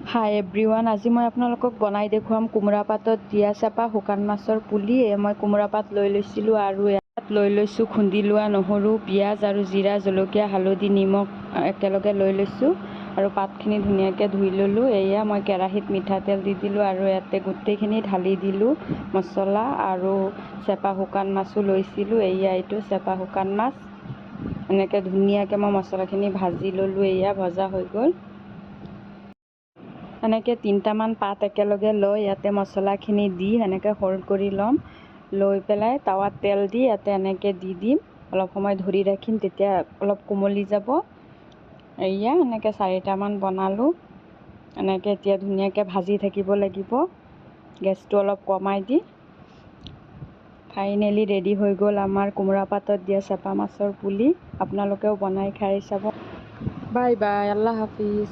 হাই everyone, আজি মই আপোনালোকক বনাই দেখুৱাম কোমোৰা পাতত দিয়া চেপা শুকান মাছৰ পুলি। মই কোমোৰা পাত লৈ লৈছিলোঁ আৰু ইয়াত লৈ লৈছোঁ খুন্দি লোৱা নহৰু, পিঁয়াজ আৰু জিৰা, জলকীয়া, হালধি, নিমখ একেলগে লৈ লৈছোঁ আৰু পাতখিনি ধুনীয়াকৈ ধুই ল'লোঁ। এয়া মই কেৰাহীত মিঠাতেল দি দিলোঁ আৰু ইয়াতে গোটেইখিনি ঢালি দিলোঁ মছলা আৰু চেপা শুকান মাছো লৈছিলোঁ। এয়া এইটো চেপা শুকান মাছ। এনেকৈ ধুনীয়াকৈ মই মছলাখিনি ভাজি ল'লোঁ। এয়া ভজা হৈ গ'ল। এনেকৈ তিনিটামান পাত একেলগে লৈ ইয়াতে মছলাখিনি দি এনেকৈ হোল্ড কৰি ল'ম। লৈ পেলাই টাৱাত তেল দি ইয়াতে এনেকৈ দি দিম। অলপ সময় ধৰি ৰাখিম, তেতিয়া অলপ কোমলি যাব। এয়া এনেকৈ চাৰিটামান বনালোঁ। এনেকৈ এতিয়া ধুনীয়াকৈ ভাজি থাকিব লাগিব গেছটো অলপ কমাই দি। ফাইনেলি ৰেডি হৈ গ'ল আমাৰ কোমোৰা পাতত দিয়া চেপা মাছৰ পুলি। আপোনালোকেও বনাই খাই চাব। Bye bye, Allah Hafiz.